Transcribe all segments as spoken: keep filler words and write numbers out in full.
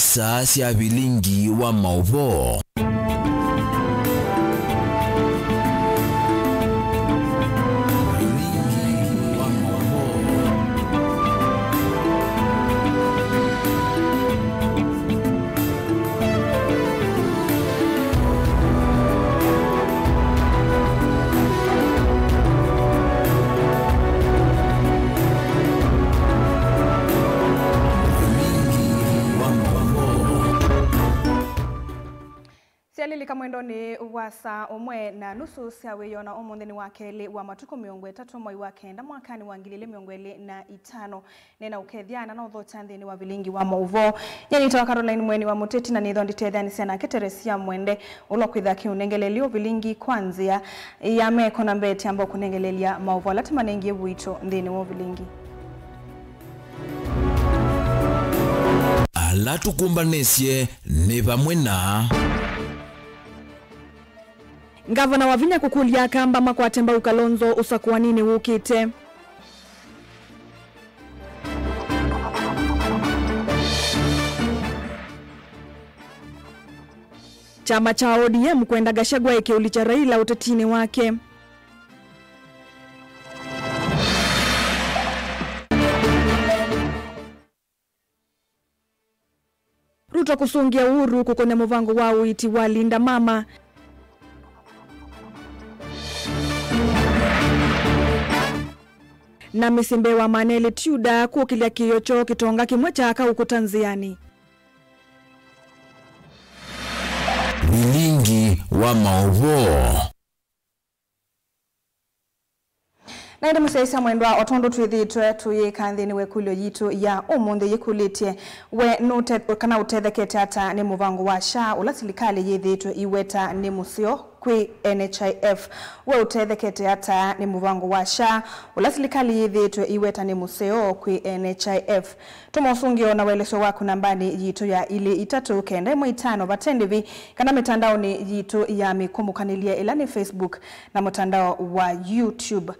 Saa sya vilingi wa maũvoo. Vilingi wa maũvoo. Syalilika mwendonĩ wa saa ũmwe na nusu sya wĩoo, na ũmũnthĩ nĩ wa kelĩ wa matukũ mĩongo ĩtatũ mwai wa kenda mwakanĩ wa ngili ilĩ mĩongo ĩlĩ na itano. Nĩna ũkethya na no ũthokya nthĩnĩ wa vilingi wa maũvoo. Nyie nĩtawa Caroline Mweni wa Mũteti, na nĩthwa nditetheanĩsya nake Teresia Mwende, ũla kwĩtha kĩũnengelelyo vilingi kwa nzĩa ya meko na mbee, tiamba kũnengelelya maũvoo ala tũmanengie witũ nthĩnĩ wa vilingi. Ala tũkũmbanĩsye nĩ vamwe na. Ngavana wa vinya kũkũlya Akamba makwate mbau Kalonzo ũsakũaninĩ wũkĩte. Kyama kya O D M kwenda Gachagua ĩkĩũlikya Raila ũtetinĩ wake. Ruto kũsũngĩa Uhuru kũkonya mũvango wa ũiiti wa Linda Mama. Na mĩsyĩ mbee wa Maneli Tudor kũkĩlya kĩĩo kyoo kĩtonga kĩmwe kya aka ũkũta nzĩanĩ. Vilingi wa maũvoo. Na ĩndĩ mũsyaĩĩsya mwendwa, o tondũ twĩthĩĩtwe tũyĩka nthĩnĩ wa ĩkũlyo yitũ ya ũmũnthĩ yĩkũlĩtye, we nũte-, kana ũtethekete ata nĩ mũvango wa SHA ũla silikalĩ yĩthĩĩtwe iweta nĩ mũseo kwĩ N H I F? We ũtethekete ata nĩ mũvango wa SHA ũla silikalĩ yĩthĩĩtwe iweta nĩ mũseo kwĩ N H I F? Tũma ũsũngĩo na ũelesyo waku nambanĩ yitũ ya ilĩ itatũ kenda ĩmwe itano vate ndĩvi, kana mĩtandaonĩ yitũ ya mĩkũmũkanĩlye, ĩla nĩ Facebook na mũtandao wa YouTube.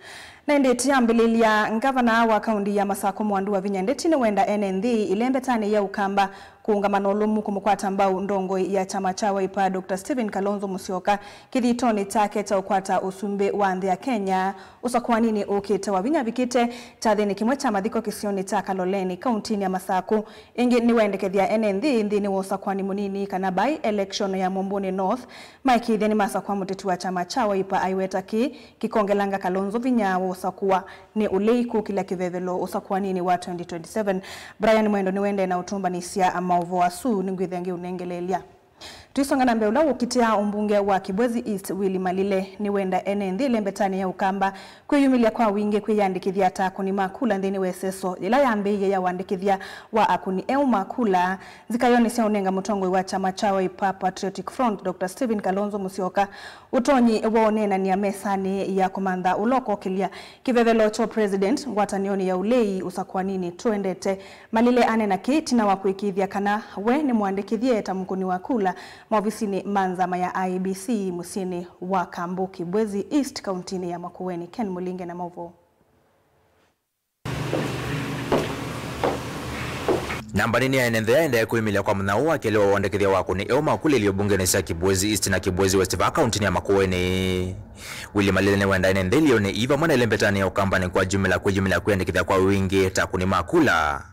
Na ĩndĩ tũyambĩlĩlya, ngavana wa kaunti ya Masakũ Mwandu Wavinya Ndeti nĩwenda ene nthĩ ĩlembetanĩ ya Ũkamba kũũngama na ũlũmu kũmũkwata mbau ndongoi ya kyama kya Wiper, Doctor Stephen Kalonzo Musyoka, kĩthitonĩ kyake kya ũkwata ũsumbĩ wa nthĩ ya Kenya ũsakũaninĩ ũkĩte. Wavinya avikĩte kyathĩnĩ kĩmwe kya mathiko kĩsionĩ kya Kaloleni, kauntinĩ ya Masakũ. Ĩngĩ nĩwendekethya ene nthĩ nthĩnĩ wa ũsakũani mũnini, kana by-election, ya Mumbuni North, maĩkĩĩthya nĩmasakũa mũteti wa kyama kya Wiper, aiweta kĩĩ kĩkongelanga Kalonzo vinya wa ũsakũa nĩ ũlei kũkĩlya kĩvevelo ũsakũaninĩ wa twenty twenty-seven. Brian Mwendo nĩwendee na ũtũmbanĩsya maũvoo asu, nĩngwĩthĩa ngĩũnengeleelya. Tũisonga na mbee, ũla ũkitĩa ũmbunge wa Kibwezi East, Willy Malile, nĩwenda ene nthĩ ĩlembetanĩ ya Ũkamba kwĩyumĩlya kwa wingĩ kwĩyandĩkĩthya ta akũni ma kula nthĩnĩ wa ĩseso yĩla yambĩĩie ya ũandĩkĩthya wa akũni eũ ma kula nzikayonĩ sya ũnenga mũtongoi wa kyama kya Wiper Patriotic Front, Doctor Stephen Kalonzo Musyoka, ũtonyi wa ũneenany'a mesanĩ ya kũmantha ũla ũkokĩlya kĩvevelo kya president ngwatanĩonĩ ya ũlei ũsakũaninĩ. Tũendete Malile aneena kĩĩ ĩtina wa kũĩkĩĩthya kana we nĩ mũandĩkĩthye ta mũkũni wa kula maovisinĩ ma nzama ya I E B C mũsyĩnĩ wa Kambu, Kibwezi East, kauntinĩ ya Makueni. Ken Mũlinge na maũvoo. Nambanĩ nĩ ya ene nthĩ yaendee kwĩmĩlya kwa mũthenya ũũ wa kelĩ wa ũandĩkĩthya wa akũni eũ ma kula iliyo mbungenĩ sya Kibwezi East na Kibwezi West vaa kauntinĩ ya Makueni. Willy Malile nĩwenda ene nthĩ iliyonĩ ii vamwe na ĩlembetanĩ ya Ũkambanĩ kwa jumla kwĩyumĩlya kwĩyandĩkĩthya kwa wingĩ ta akũni ma kula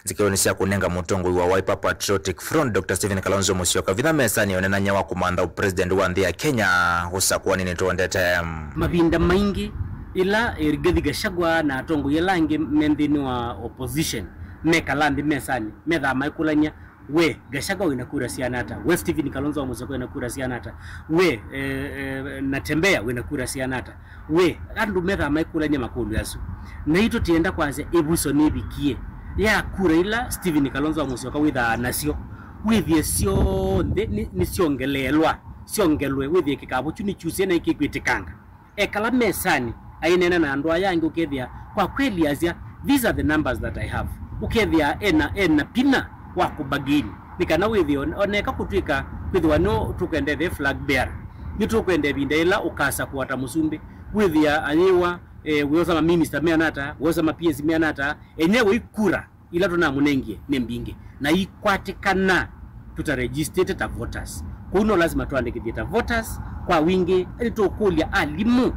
nzikayonĩ sya kũnenga mũtongoi wa Wiper Patriotic Front, Doctor Stephen Kalonzo Musyoka, vinya mesanĩ ya ũneenany'a wa kũmantha ũpresident wa nthĩ ya Kenya ũsakũaninĩ tũendete. Mavinda maingĩ, ĩla, eh, Rigathi Gachagua na atongoi ala angĩ me nthĩnĩ wa opposition mekala nthĩ mesanĩ, methaa maikũlany'a, we Gachagua wĩna kura siana ata? We Stephen Kalonzo wa Musyoka wĩna kura siana ata? We, eh, eh, Natembeya wĩna kura siana ata? We, andũ methaa maikũlany'a makũlyo asu. Naitũ tĩenda kwasya ĩvuso nĩvikie ya kura ila Stephen Kalonzo wa Musyoka wĩthaa nasyo, wĩthĩe syonthe nĩ, nĩsyongeleelwa, syongelwe, wĩthĩe kĩkavũ kyu nĩkyusie na ĩkĩkwĩtĩkanga. Ekala mesanĩ, aineena na andũ aya angĩ, ũkethĩa kwa kweli asya, "These are the numbers that I have." Ũkethĩa ena, ena pinya wa kũbagini, nĩ kana wĩthĩe on-, oneka kũtw'ĩka kwĩthĩwa nĩ tũkwenda the flag bearer, nĩtũkwenda ĩvinda ĩla ũkasakũa ta mũsumbĩ, wĩthĩa ayĩwa, eh, wĩosa maminista meana ata, wĩosa ma P S meana ata, enyewe ikura ila tũnamũnengie nĩ mbingĩ na ikwatĩkana tũtaregistĩte ta voters. Kwoou no lasima twandĩkĩthye ta voters kwa wingĩ. Nĩtũkũlya alimũ,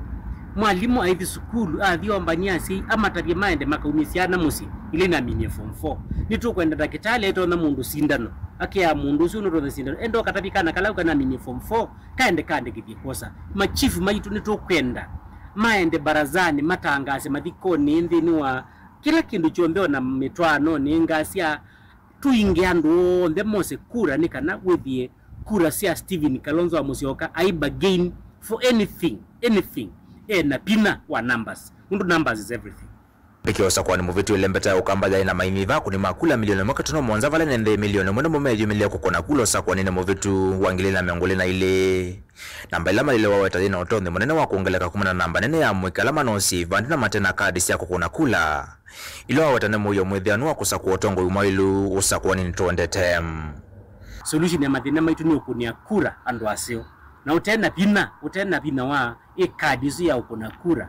mwalimũ aithi sukulu, athi ombany'a asyai, amatavye maende makaumye syana mũsyĩ ila inaminie form four. Nĩtũkwenda ndakĩtalĩ aitonya mũndũ sindano, akea mũndũ ũsu nũtonya sindano, enda ũkatavye kana kala kanaminie form four, kaende kaandĩkĩthye kwosa. Machifu maitũ nĩtũkwenda maende barazani, matangaase mathikonĩ, nthĩnĩ wa kĩla kĩndũ kyonthe, ona mĩtwaanonĩ, ngasya, tũinge andũ onthe mose kura, nĩ kana wĩthĩe kura sya Stephen Kalonzo wa Musyoka ai bargain for anything, anything. E na vinya wa numbers, nũndũ numbers is everything. Mbĩkĩa ũsakũani mũvĩtu ĩlembeta ya Ũkamba yaĩ na maimĩ va kũnĩ ma kula milioni ĩmwe katono mũonza vala nĩ nthĩ milioni ĩmwe nĩmo meeyumĩlĩe kũkũna kula ũsakũaninĩ mũvĩtu wa ngili ilĩ na mĩongo ĩlĩ na ilĩ. Namba ĩla malĩle waweta yĩ na ũtonyi mũnene wa kwongeleka kumana na namba nene ya amũika ala manoosie ivandĩ na mate na kadi sya kũkũna kula, ila waweta nĩ mũio mwĩthĩanu wa kũsakũa ũtongoi mwaĩlu ũsakũaninĩ tũendete. Solution ya mathĩna maitũ nĩ ũkũnĩa kura andũ aseo. Na ũte na vinya, ũte na vinya wa ĩ kadi ĩsu ya ũkũna kura,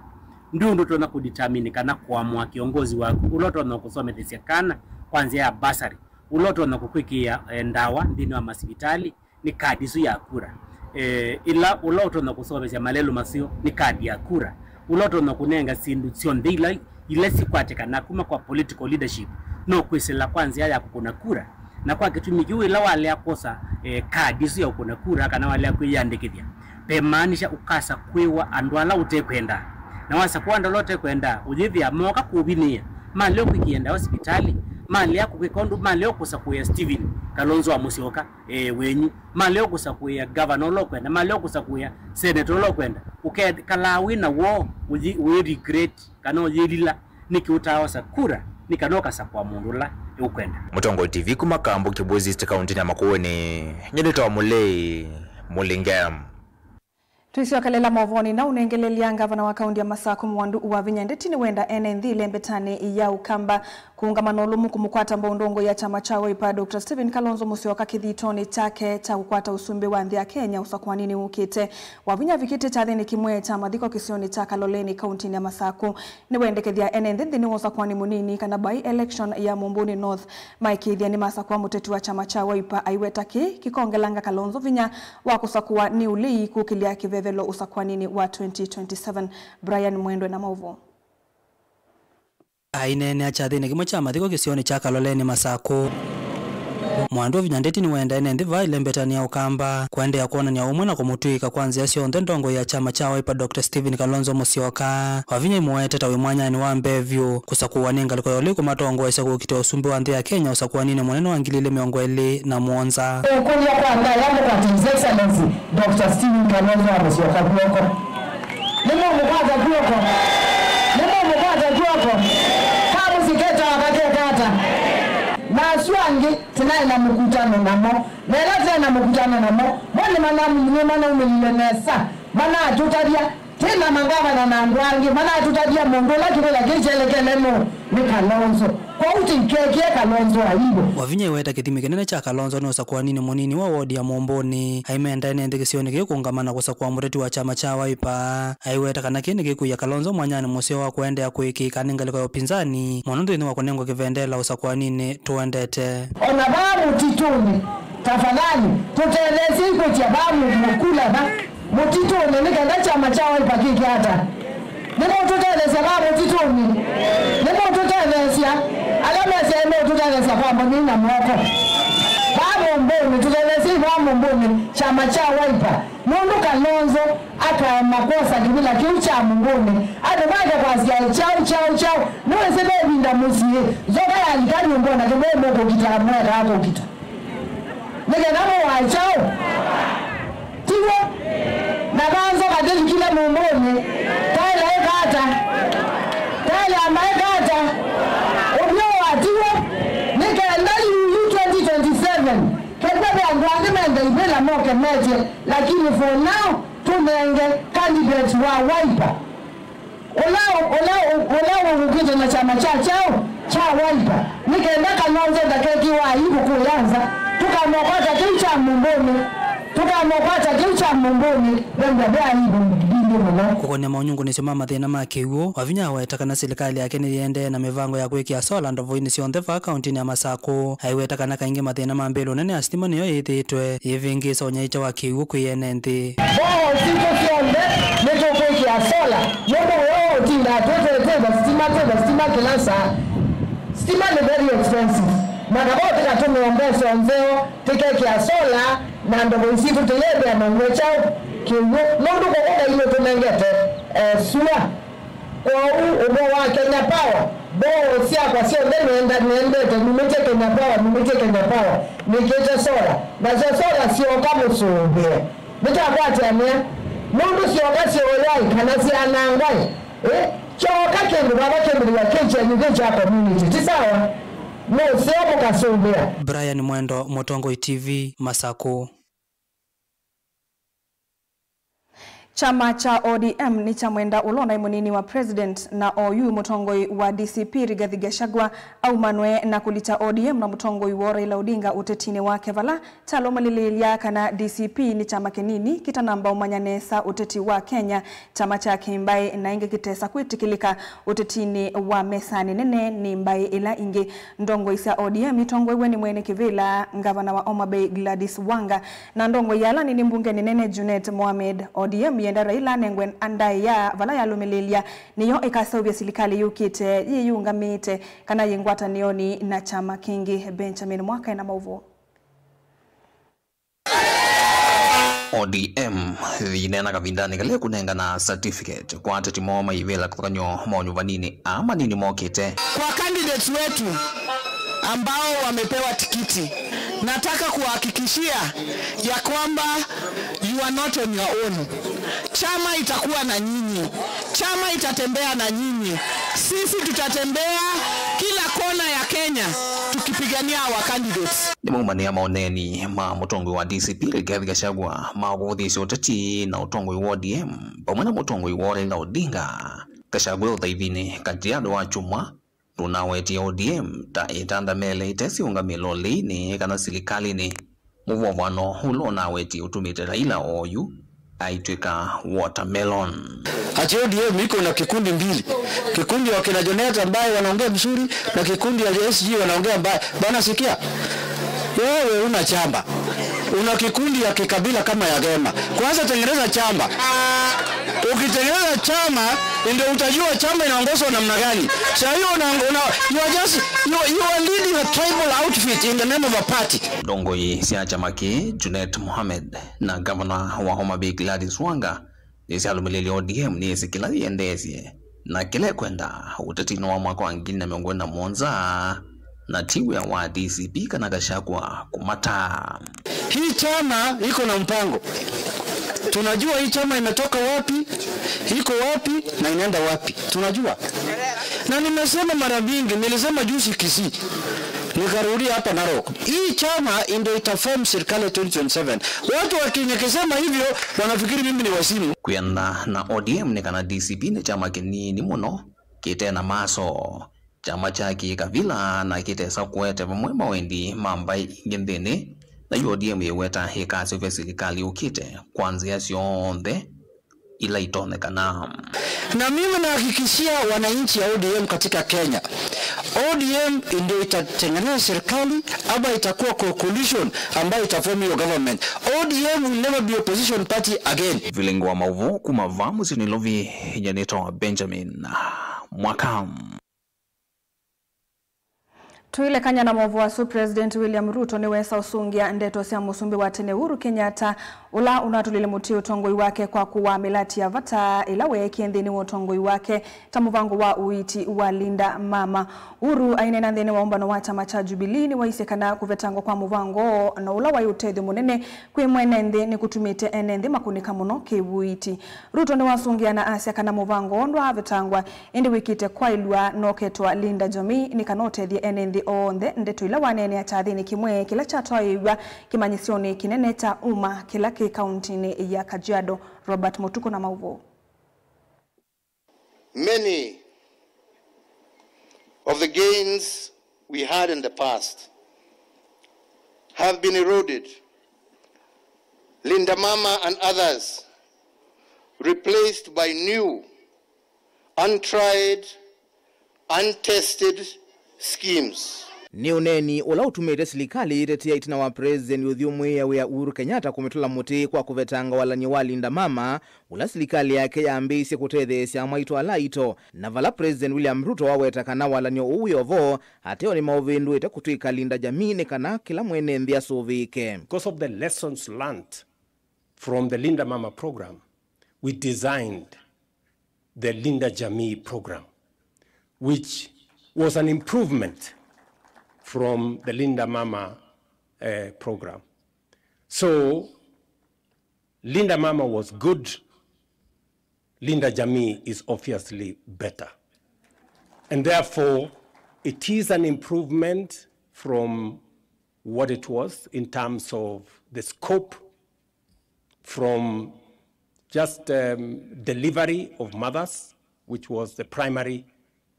ndwĩ ũndũ ũtonya kũdetermine kana kũamũa kĩongozi waku, ũla ũtonya kũsomethesya kana kwa nzĩa ya bursary, ũla ũtonya kũkwĩkĩĩa, eh, ndawa nthĩnĩ wa masivitalĩ, nĩ kadi ĩsu ya kura. Eh, ĩla ũla ũtonya kũsomesya malelũ maseo nĩ kadi ya kura. Ũla ũtonya kũnenga syĩndũ syonthe ila, ila sikwatĩkana kuma kwa political leadership no kwĩsĩla kwa nzĩa ya kũkũna kura. Na kwa kĩtumi kĩu, ĩla walea kwosa, eh, kadi ĩsu ya kũkũna kura kana walea kwĩyandĩkĩthya, vemaanisha ũkasa kwĩwa andũ ala ũtekwenda. Na wasakũa andũ ala ũtekwenda, ũyĩthĩa mooka kũũvinĩĩa, malea kwĩkĩa ndawa sivitalĩ, malea kũkwĩka ũndũ, malea kũsakũĩa Stephen Kalonzo wa Musyoka, eh, wenyu, malea kũsakũĩa gavana ũla ũkwenda, malea kũsakũĩa seneta ũla ũkwenda, ũkekalaa wĩ na woo, ũyĩ, ũyĩ regret kana ũyĩlila nĩkĩ ũtaaosa kura nĩ kana ũkasakũa mũndũ ũla ũkwenda. Mũtongoi T V kuma Kambu, Kibwezi East, kauntinĩ ya Makueni, nyie nĩtawa Mũlei Mũlinge. Tũisyokelela movonĩ na ũnengelelya, ngavana wa kaunti ya Masakũ Mwandu Wavinya Ndeti nĩwenda ene nthĩ ĩlembetanĩ ya Ũkamba kũũngama na ũlũmu kũmũkwata mbau ndongoi ya kyama kya Wiper, Doctor Stephen Kalonzo Musyoka kĩthitonĩ kyake kya kũkwata ũsumbĩ wa nthĩ ya Kenya ũsakũaninĩ wũkĩte. Wavinya avikĩte kyathĩnĩ kĩmwe kya mathiko kĩsionĩ kya Kaloleni, kauntinĩ ya Masakũ. Nĩwendekethya ene nthĩ nthĩnĩ wa ũsakũani mũnini kana by-election ya Mumbuni North maĩkĩĩthya nĩmasakũa mũteti wa kyama kya Wiper, aiweta kĩĩ kĩkongelanga Kalonzo vinya wa kũsakũwa nĩ ũlei kũkĩlya kĩvevelo ũsakũaninĩ wa twenty twenty-seven. Brian Mwendwe na maũvoo. Aineenea kyathĩnĩ kĩmwe kya mathiko kĩsionĩ kya Kaloleni, Masakũ, Mwandu Wavinya Ndeti nĩwenda ene nthĩ vaa ĩlembetanĩ ya Ũkamba kũendeea kwonany'a ũmwe na kũmũtw'ĩĩka kwa nzĩa syonthe ndongoi ya kyama kya Wiper, Doctor Stephen Kalonzo Musyoka. Wavinya aimũete ta wĩ mwanyanĩ wa mbee vyũ kũsakũwa nĩ ngalĩko ya ũlei kũmatongoesya kũkitĩa ũsumbĩ wa nthĩ ya Kenya ũsakũaninĩ mũnene wa ngili ilĩ mĩongo ĩlĩ na mũonza. Ũkũlya kwa ndaya mũkwate His Excellency Doctor Stephen Kalonzo wa Musyoka kw'oko. Nĩmũmũkwata kw'oko. Nĩmũmũkwata kw'oko. Kamũsiketa wakakeka ata? Na asu angĩ tĩnaĩ na mũkutano namo. Na ĩla tũnaĩ na mũkutano namo, mo nĩmanaumĩlile nesa. Manatũtavya. Twĩ na mangavana na andũ angĩ manatũtavya mũndũ ũla kĩvĩla kĩu kyelekele nũũ? Nĩ Kalonzo. Kwoou tũikekĩe Kalonzo aibu. Wavinya aiweta kĩthimi kĩnene kya Kalonzo nĩ ũsakũaninĩ mũnini wa wodi ya Mumbuni. Aimenda ene nthĩ kĩsionĩ kĩu kũũngama na kũsakũa mũteti wa kyama kya Wiper. Aiweta kana kĩĩ nĩkĩkwĩĩa Kalonzo mwanyanĩ mũseo wa kũendeea kũĩkĩĩka nĩ ngalĩko ya ũpinzani mũno nthĩnĩ wa kũnengwa kĩvendela ũsakũaninĩ tũendete. O na vaa mũtitũnĩ, tafadhali, tũtetheesyei kwĩtya vaa mũndũ mũkula va mũtitũnĩ nĩ kenda kyama kya Wiper kĩke ata? Nĩmũtũtetheesya vaa mũtitũnĩ? Nĩmũtũtetheesya? Ala mesyaĩ meũtũtetheesya kwamba mĩi na moko. Vaa Mũmbũnĩ, tũtetheesyei vaa Mũmbũnĩ kyama kya Wiper. Nũndũ Kalonzo akaema kwosa kĩvĩla kĩu kya Mũmbũnĩ, andũ make kwasya kyaũ, kyaũ, kyaũ. Nĩwĩsĩ ve ĩvinda mũsyĩ nzoka yalika nyũmbonĩ, kĩndũ mũkũkita, mwekaa kũkita. Nĩ kenda mũwae kyaũ? Tiw'o? Na vaa nzoka ndĩlikile Mũmbũnĩ, taĩla ĩka ata? Taĩla yamba ĩka ata? Ũvyũ wa tiw'o? Nĩ kenda yu, yu twenty twenty-seven, kethĩwa ve andũ angĩ menda ivĩla moke metye, lakini for now, tũnenge candidate wa Wiper. Ũla, ũla, ũla ũkĩte na kyama kya kyaũ? Kya Wiper. Nĩ kenda Kalonzo ndakekĩwa aibu kũya nza. Tũkamũkwata kĩu kya Mũmbũnĩ. Tũkamũkwata kĩu kya Mũmbũnĩ. Venda ve aibu. Kũkonĩa maunyungunisyo ma mathĩna ma kĩw'ũ, Wavinya aweta kana silikalĩ yake nĩyĩendee na mĩvango ya kwĩkĩa sola ndovoinĩ syonthe vaa kauntinĩ ya Masakũ. Aiweta kana kaingĩ mathĩna ma mbĩlũ nene ya sitima nĩyo yĩthĩĩtwe yĩvĩngĩĩsa ũnyaĩĩkya wa kĩw'ũ kwĩ ene nthĩ. Mboo sitũ syonthe nĩtũkwĩkĩa sola, nũndũ wĩoo ũtindaa twĩtwetĩtha sitima, twĩtha sitima kĩla saa. Sitima nĩ very expensive. Makavaa tũkatũmĩa mbesa nzeo, tũkekĩa sola, na ndovo sitũ tũyĩthĩa na ũnyw'a kyaũ kĩw'ũ, nũndũ kũkũ Ngai nũtũnengete, eh, sua. Kwoou ũvoo wa Kenya Power, mboo syakwa syonthe nĩenda-, nĩendete, numĩtye Kenya Power, numĩtye Kenya Power, nĩkĩte sola, nasyo sola syooka mũsũvĩe. Nĩtakwatĩanĩa, nũndũ syooka syooyaĩ kana syanangwaĩ, ĩ, kyooka kĩndũ vava kĩmbĩlĩlya kĩ kyenyu, kĩ kya community, ti sawa? Nũseo mũkasũvĩa. Brian Mwendo, Mũtongoi T V, Masakũ. Kyama kya O D M nĩkyamwenda ũla ũnaĩ mũnini wa president na oyu mũtongoi wa D C P Rigathi Gachagua aumanwe na kũlikya O D M na mũtongoi woo Raila Odinga ũtetinĩ wake, vala kyalũmĩlĩlya kana D C P nĩ kyama kĩnini kĩtanamba ũmanya nesa ũteti wa Kenya, kyama kya kĩmbaĩ, na ĩngĩ kĩtesa kwĩtĩkĩlĩka ũtetinĩ wa mesanĩ nene nĩ mbaĩ ĩla ingĩ. Ndongoi sya O D M itongoew'e nĩ mwene kĩvĩla, ngavana wa Homa Bay Gladys Wanga, na ndongoi ya ala nini mbungenĩ nene Junet Mohamed. O D M yenda Raila anengwe ndaĩa vala yalũmĩlĩlya, nĩyo ĩkaseũvya silikalĩ yũkĩte yĩyĩũngamĩte kana yĩ ngwatanĩonĩ na kyama kĩngĩ. Benjamin Mwaka ena maũvoo. O D M yĩneena kavindanĩ kala ĩkũnengana certificate kwa ateti moo maivĩla kĩvathũkany'o monyuvanĩnĩ aa manini mokĩte. Kwa candidates wetu ambao wamepewa tikiti, nataka kuhakikishia ya kwamba you are not on your own. Chama itakuwa na nyinyi. Chama itatembea na nyinyi. Sisi tutatembea kila kona ya Kenya tukipigania our candidates. Nĩmaumanĩa maũneeni ma mũtongoi wa D C P Rigathi Gachagua ma kũvũthĩĩsya ũteti na ũtongoi wa O D M vamwe na mũtongoi woo Raila Odinga. Gachagua ũthaithinĩ Kajiado wa kyumwa nũnawetie O D M ta ĩtanda meleete syĩũngamĩe lolĩinĩ kana silikalĩnĩ. Mũvovano ũla ũnawetie ũtumĩte Raila oyu aitw'ĩka watermelon. Ati O D M iko na kikundi mbili, kikundi ya wakina Jonet ambaye wanaongea vizuri na kikundi ya S G wanaongea mbaya. Bana, sikia, wewe una chama, una kikundi ya kikabila kama ya Gema. Kwanza tengeneza chama. Ukitengeneza chama, ndio utajua chama inaongozwa namna gani. Saa hiyo una, una, you are just, you, you are leading a tribal outfit in the name of a party. Ndongoi sya kyama kĩĩ, Junet Mohamed, na ngavana wa Homa Bay Gladys Wanga, nĩsyalũmĩlĩlye O D M nĩĩsĩ kĩla yĩendeesye na kĩla ĩkwenda ũtetinĩ wa mwaka wa ngili na mĩongo ĩlĩ na mũonza, na ti wĩa wa D C P kana Gachagua kũmataa. Hii chama iko na mpango. Tunajua hii chama imetoka wapi, iko wapi na inaenda wapi. Tunajua. Na nimesema mara mingi, nilisema juzi Kisii, nikarudia hapa Narok. Hii chama ndio itaform serikali twenty twenty-seven. Watu wakinyekesema hivyo, wanafikiri mimi ni wazimu. Kwĩanana na O D M nĩ kana D C P nĩ kyama kĩnini mũno kĩte na maso. Kyama kya kĩkavila na kĩtesa kũete vamwe mawendi ma mbaĩ ingĩ nthĩnĩ, na yu O D M yĩweta ĩkaseũvya silikalĩ yũkĩte kwa nzĩa syonthe ila itonyekana. Na mimi nahakikishia wananchi ya O D M katika Kenya, O D M ndio itatengeneza serikali ama itakuwa co-, coalition ambayo itaform hiyo government. O D M will never be opposition party again. Vilingi wa maũvoo kuma vaa mũsyĩ Nairobi, nyie nĩtawa Benjamin Mwaka. Tũilekany'a na maũvoo asu, President William Ruto nĩwesa ũsũngĩa ndeto sya mũsumbĩ wa tene Uhuru Kenyatta, ũla ũnatũlile mũtĩ ũtongoi wake kwa kũaa mĩlati ya vata ĩla weekie nthĩnĩ wa ũtongoi wake, ta mũvango wa ũiiti wa Linda Mama. Uhuru aineena nthĩnĩ wa ũmbano wa kyama kya Jubilee nĩwaisye kana kũvetangwa kwa mũvango ũũ na ũla waĩ ũtethyo mũnene kwĩ mwene nthĩ nĩkũtumĩte ene nthĩ makũnĩka mũno kĩ-ũiiti. Ruto nĩwasũngĩa na asya kana mũvango ũũ ndwaavetangwa, ĩndĩ wĩkĩte kwaĩlw'a noketwa Linda Jamii nĩ kana ũtethye ene nthĩ onthe. Ndeto ila waneenea kyathĩnĩ kĩmwe kĩla kyatwaĩĩw'a kĩmanyĩsyonĩ kĩnene kya UMA kĩla kĩ kauntinĩ ya Kajiado. Robert Mũtukũ na maũvoo. Many of the gains we had in the past have been eroded. Linda Mama and others replaced by new, untried, untested schemes. Nĩ ũneeni ũla ũtumĩte silikalĩ yĩtetea ĩtina wa President ũthyũmũĩe wĩa Uhuru Kenyatta kũmĩtũla mũtĩ kwa kũvetanga walany'o wa Linda Mama, ũla silikalĩ yake yambĩĩisye kũtetheesya amwaitũ ala aito, na vala President William Ruto waweta kana walany'o ũũ wĩ o vo, ateo nĩmaũvĩndũĩte kũtw'ĩka Linda Jamii nĩ kana kĩla mwene nthĩ asũvĩĩke. Because of the lessons learned from the Linda Mama program, we designed the Linda Jamii program, which was an improvement from the Linda Mama, uh, program. So, Linda Mama was good, Linda Jamii is obviously better. And therefore, it is an improvement from what it was in terms of the scope, from just, um, delivery of mothers, which was the primary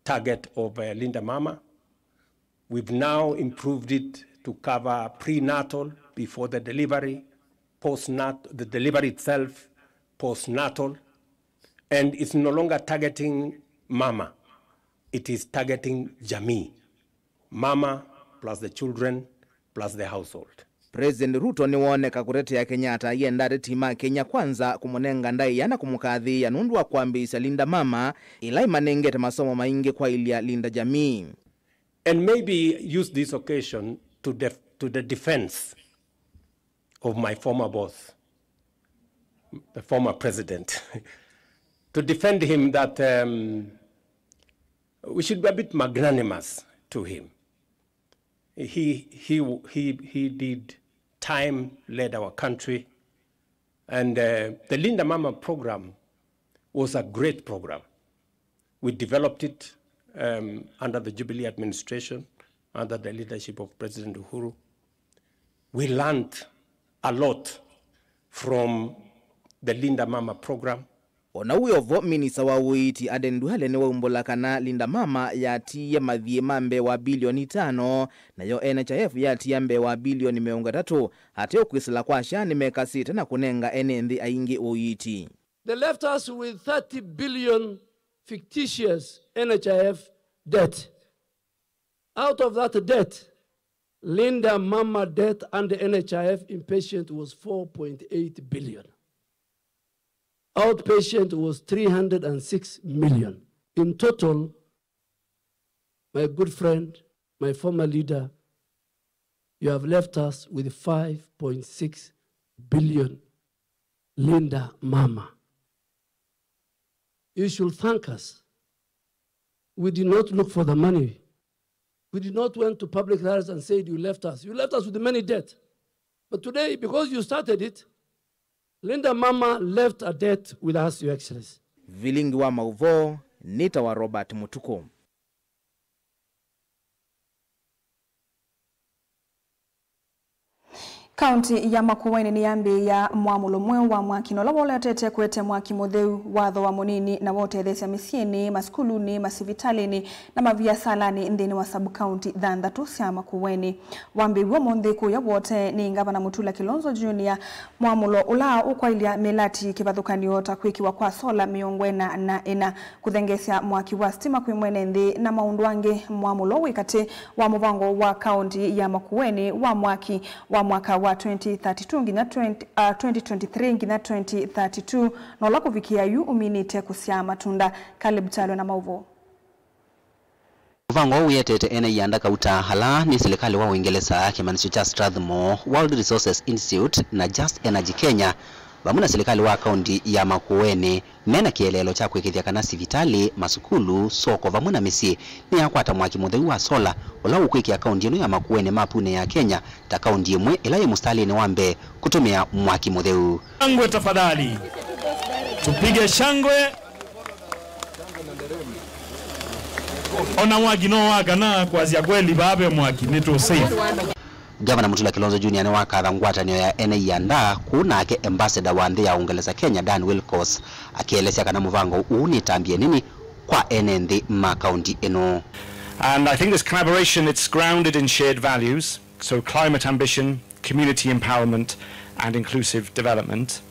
target of, uh, Linda Mama. We've now improved it to cover prenatal, before the delivery, postnat-, the delivery itself, postnatal, and it's no longer targeting mama, it is targeting jamii, mama plus the children plus the household. President Ruto nĩwooneka kũtetea Kenyatta ayenda ateti ma Kenya Kwanza kũmũnenga ndaĩa na kũmũkathĩĩa nũndũ wa kwambĩĩsya Linda Mama, ĩla ĩmanengete masomo maingĩ kwaĩlya Linda Jamii. And maybe use this occasion to def-, to the defense of my former boss, the former president, to defend him that, um, we should be a bit magnanimous to him. He, he, he, he did time, led our country, and, uh, the Linda Mama program was a great program. We developed it, um, under the Jubilee administration, under the leadership of President Uhuru. We learned a lot from the Linda Mama program. O na wĩ o vo, minista wa ũiiti Aden Duale nĩwaumbũla kana Linda Mama yatiie mathiĩ ma mbee wa bilioni itano, nayo N H I F yatiia mbee wa bilioni mĩongo ĩtatũ, ateo kwĩsĩla kwa SHA nĩmekasĩte na kũnenga ene nthĩ aingĩ ũiiti. They left us with thirty billion fictitious N H I F debt. Out of that debt, Linda Mama debt under N H I F inpatient was four point eight billion. Outpatient was three hundred and six million. In total, my good friend, my former leader, you have left us with five point six billion Linda Mama. You should thank us. We did not look for the money. We did not went to public rallies and said, "You left us." You left us with many debt. But today, because you started it, Linda Mama left a debt with us, Your Excellency. Vilingi wa maũvoo, nĩtawa Robert Mũtukũ. Kaunti ya Makueni nĩyambĩĩa mwamũlo mweũ wa mwaki, na ũla woletete kũete mwaki mũtheu, watho wa mũnini, na wa ũtetheesya mĩsyĩnĩ, masukulunĩ, masivitalĩnĩ, na maviasalanĩ nthĩnĩ wa sub-kaunti thanthatũ sya Makueni. Wambĩĩw'e ũmũnthĩ kũya Wote nĩ Ngavana Mutula Kilonzo Junior, mwamũlo ũla ũkwaĩlya mĩlati kĩvathũkany'o ta kwĩkĩwa kwa sola mĩongo ĩna na ĩna, kũthengeesya mwaki wa sitima kwĩ mwene nthĩ, na maũndũ angĩ. Mwamũlo wĩ katĩ wa mũvango wa kaunti ya Makueni wa mwaki wa mwaka wa twenty thirty-two nginya twenty, uh, twenty twenty-three nginya twenty thirty-two, na ũla kũvikĩa yu ũminĩte kũsyaa matunda. Caleb Kyalo na maũvoo. Mũvango ũũ wĩetete ene ianda kauta ala nĩ silikalĩ wa Ũingelesa, kĩmanyĩsyo kya Strathmore, World Resources Institute, na Just Energy Kenya, vamwe na silikalĩ wa kaunti ya Makueni, me na kĩeleelo kya kũĩkĩĩthya kana sivitalĩ, masukulu, soko, vamwe na mĩsyĩ nĩyakwata mwaki mũtheu wa sola, ũla ũkwĩkĩa kaunti ĩno ya Makueni mapunĩ ya Kenya ta kaunti ĩmwe ĩla yĩ mũsitalĩnĩ wa mbee kũtũmĩa mwaki mũtheu. Shangwe tafadhali. Tupige shangwe. Ona mwaki no wakana, kwasya kweli, vaa ve mwaki, nĩ tũ safe. Gavana Mutula Kilonzo Junior nĩwakatha ngwatanĩo ya ene ianda kũu nake ambassador wa nthĩ ya Ũngelesa Kenya, Dan Wilcox, akĩelesya kana mũvango ũũ nĩ ĩtambya ĩnene kwa ene nthĩ ma kaunti ĩno. And I think this collaboration, it's grounded in shared values, so climate ambition, community empowerment, and inclusive development.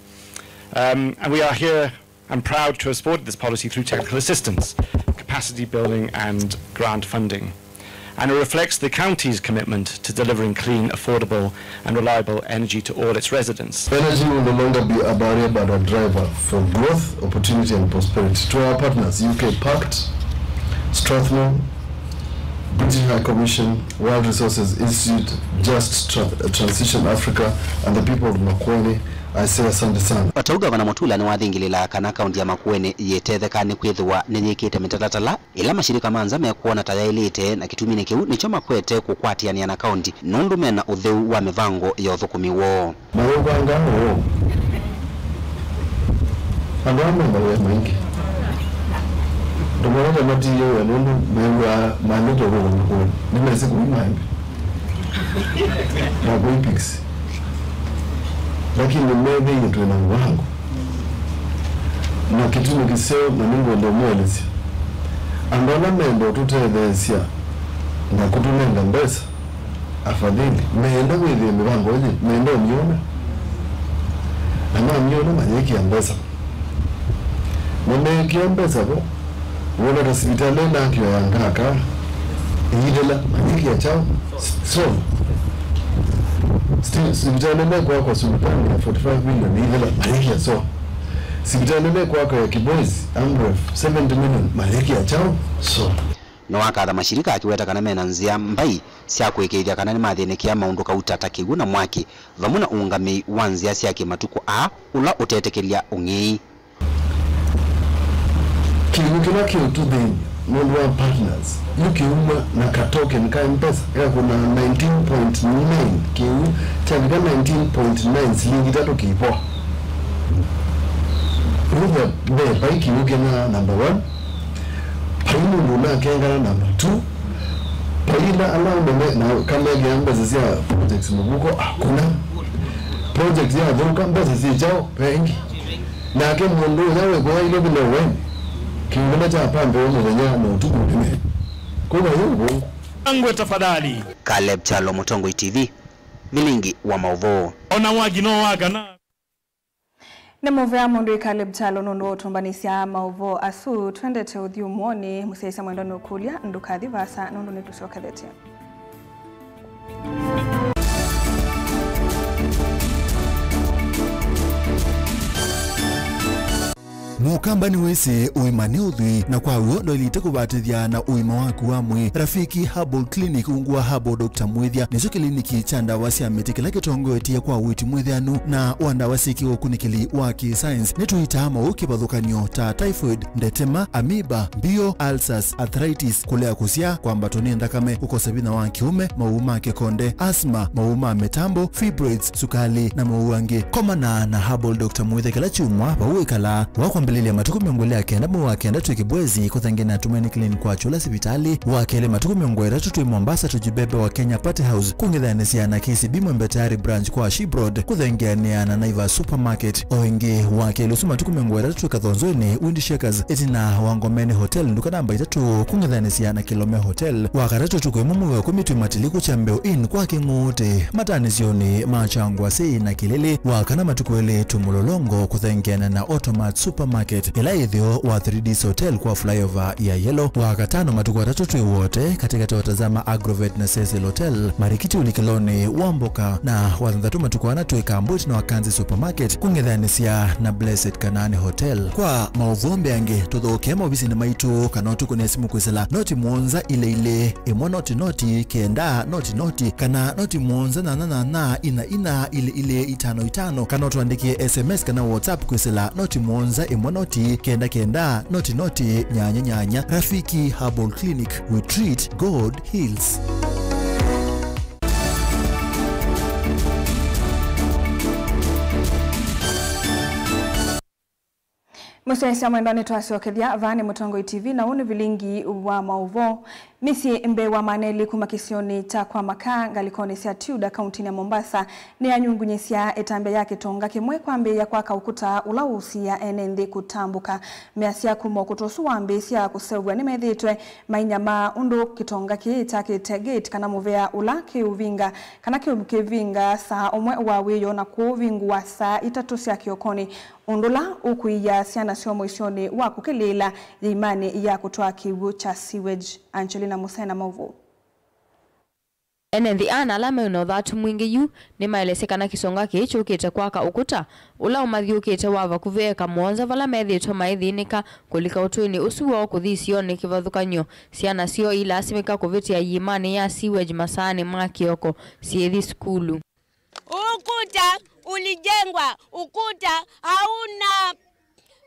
Um, and we are here I'm proud to have supported this policy through technical assistance, capacity building and grant funding. And it reflects the county's commitment to delivering clean, affordable and reliable energy to all its residents. Energy will no longer be a barrier but a driver for growth, opportunity and prosperity. To our partners, U K Pact, Strathmore, British High Commission, World Resources Institute, Just Tra-, Transition Africa, and the people of Makueni, I say asante sana. O ta ũu, Gavana Mutula nĩwathingĩlĩĩla kana kaunti ya Makueni yĩtetheka nĩkwĩthĩwa nĩyĩkĩte mĩtalatala ĩla mashirika ma nza mekwona ta yaĩlĩte, na kĩtuminĩ kĩu nĩkyo makwete kũkwatĩanĩa na kaunti nũndũ mena ũtheu wa mĩvango ya ũthũkũmi woo. Maũvanga ũũ. Andũ aa me mawĩa maingĩ. Andũ mawĩa matiie wĩa nũndũ mew'aa maandĩtwe kũndũ kũũ. Nĩmesĩ kũi maembe. Na kũi pigs. Lakini methĩie twĩ na mũvango. Na kĩtumi kĩseo, na nĩngwenda ũmũelesya. Andũ ala menda ũtũtetheesya na kũtũnenga mbesa, afadhali, meenda wĩthĩe mĩvango ĩngĩ, meenda ũmyona. Na mamyona, mayĩkĩa mbesa. Na meekĩa mbesa vo, wona ta sivitalĩ ĩnakĩwa ya Ngaka, ĩithela, mayĩkĩa kyaũ? Solar. Still, sivitalĩ ĩla ĩkwakwa Sultani ya forty-five million, ĩithela, mayĩkĩa solar. Sivitalĩ ĩla ĩkwakwa ya Kibwezi, Amref, seventy million, mayĩkĩa kyaũ? Solar. Nĩwakatha mashirika akĩweta kana mena nzĩa mbai sya kũĩkĩĩthya kana nĩmathĩnĩkĩa maũndũ kauta ta kĩw'ũ na mwaki, vamwe na ũũngamĩi wa nzĩa sya kĩmatukũ aa ũla ũtetĩkĩlya ũng'ei. Kĩw'ũ kĩla kĩũtũthĩny'a nũndũ wa partners yu kĩuma na ka token ka M-Pesa gakũna nineteen point nine, kĩw'ũ kyavika nineteen point nine, silingi itatũ kĩipoa. Either ve vai kĩw'ũ kĩna number one, vai mũndũ ũnakengana number two, vai ila ala ũnene na kamekĩa mbesa sya projects mũvuko, hakuna. Project yathũka, mbesa syĩ kyaũ? Vengi. Nake mũndũ ũya wĩkũya Nairobi no wene. Kĩũngũma kya pambe wa mũthenya na ũtukũ nĩme. Kuma yu ũvũngũ. Angwe tafadhali. Caleb Kyalo, Mũtongoi T V, vilingi wa maũvoo. Ona wagi no wagana. Nĩ mũvea mũndũ ĩ Caleb Kyalo nũndũ wa ũtũmbanĩsya maũvoo asu. Twendete ũthyũmũonĩ, mũsyaĩĩsya mwendwa nũkũlya ndũkathi vaasa nũndũ nĩtũsyokethetye. Mũkamba nĩwĩsĩ ũima nĩ ũthwii, na kwa w'o ndwaĩlĩte kũvatĩthya na ũima waku wa mwĩĩ. Rafiki Herbal Clinic, ungu wa Herbal Doctor Mwĩthya, nĩkyo kĩliniki kya ndawa sya mĩtĩ kĩla kĩtongoetye kwa ũiiti mwĩthĩanu na wa ndawa syĩ kĩũkunĩkĩli wa kĩ-science. Nĩtũitaa maũũ kĩvathũkany'o ta typhoid, ndetema, amoeba, mbio, ulcers, arthritis, kũlea kũsyaa, kwambatwa nĩ nthakame, kũkosa vinya wa kĩũme, maũũ ma kĩkonde, asthma, maũũ ma mĩtambo, fibroids, sukali, na maũũ angĩ. Komana na Herbal Doctor Mwĩthya kĩla kyumwa vau wĩkalaa. Wa kwambĩlĩlya matukũ mĩongo ĩlĩ na kenda mwei wa kenda twĩ Kibwezi, kũthengeana na Tumaini Clinic kwa Kyũla sivitalĩ. Wa kelĩ matukũ mĩongo ĩtatũ twĩ Mombasa, Tujibebe wa Kenya Party House, kũng'ethanĩsya na K C B Mwembe Tayari Branch kwa Ship Road, kũthengeanĩa na Naivas Supermarket. O ĩngĩ, wa kelĩ ũsu matukũ mĩongo ĩtatũ twĩ Kathonzoinĩ, Wind Shakers, ĩtina wa Ngomeni Hotel, nduka namba itatũ, kũng'ethanĩsya na Kilome Hotel. Wa katatũ ũtukũ ĩmwe mwei wa ĩkũmi twĩ Matiliku Kyambeo Inn kwa Kĩng'ũũtĩ, matanĩsyonĩ ma Kyangwasĩ na Kĩlĩlĩ. Wa kana matukũ elĩ twĩ Mũlolongo, kũthengeana na Automat Supermarket, ĩla ĩtheo wa Three Ds Hotel kwa flyover ya Yellow. Wa katano matukũ atatũ twĩ Wote, katĩkatĩ wa Tazama Agrovet na Cecil Hotel, Marikiti ũlikĩlonĩ wa mboka, na wa thanthatũ matukũ ana twĩ Kambwit na Wakanzi Supermarket, kũng'ethanĩsya na Blessed Kanaani Hotel. Kwa maũvoo mbeange, tũthokee maovisinĩ maitũ kana ũtũkũnĩe simũ kwĩsĩla noti mũonza ilĩ ilĩ, ĩmwe noti noti, kenda noti noti, kana noti mũonza nyanya nyanya, ina ina, ilĩ ilĩ, itano itano, kana ũtũandĩkĩe S M S kana WhatsApp kwĩsĩla noti mũonza ĩmwe noti, kenda kenda, noti noti, nyanya nyanya. Rafiki Herbal Clinic, we treat, God heals. Mũsyaĩĩsya mwendwa, nĩtwasyokethya. Vaa nĩ Mũtongoi T V, na ũũ nĩ vilingi wa maũvoo. Mĩsyĩ mbee wa maana elĩ kuma kĩsionĩ kya Kwa Makaa, ngalĩkonĩ sya Tudor, kauntinĩ ya Mombasa, nĩyanyungunyĩsya ĩtambya ya kĩtonga kĩmwe kwambĩĩa kwaka ũkũta ũla ũũsiĩa ene nthĩ kũtambũka. Measya kuma ũkũta ũsu wambĩĩsya kũseũvw'a, nĩmethĩĩtwe mainyamaa ũndũ kĩtonga kĩĩ kyakĩte gate kana mũvea ũla kĩũvinga kana kĩũkĩvinga saa ũmwe wa wĩoo na kũũvingũa saa itatũ sya kĩokonĩ, ũndũ ũla ũkũia syana syoo mũisyonĩ wa kũkĩlĩĩla yĩimanĩ ya kũtwaa kĩw'ũ kya sewage. Angelina Musena, maũvoo. Ene nthĩ aa na ala me na ũthatu mwingĩ yu nĩmaelesye kana kĩsonga kĩĩ kyũkĩte kwaka ũkũta ũla ũmathyũkĩte wa vakuvĩ eka mũonza, vala methĩĩtwe maithĩnĩka kũlika ũtũinĩ ũsu woo kũthi isionĩ kĩvathũkany'o. Syana syoo ilasimĩka kũvĩtĩa iĩmanĩ ya sewage masaanĩ ma kĩoko syĩthi sukulu. Ukuta ulijengwa, ukuta hauna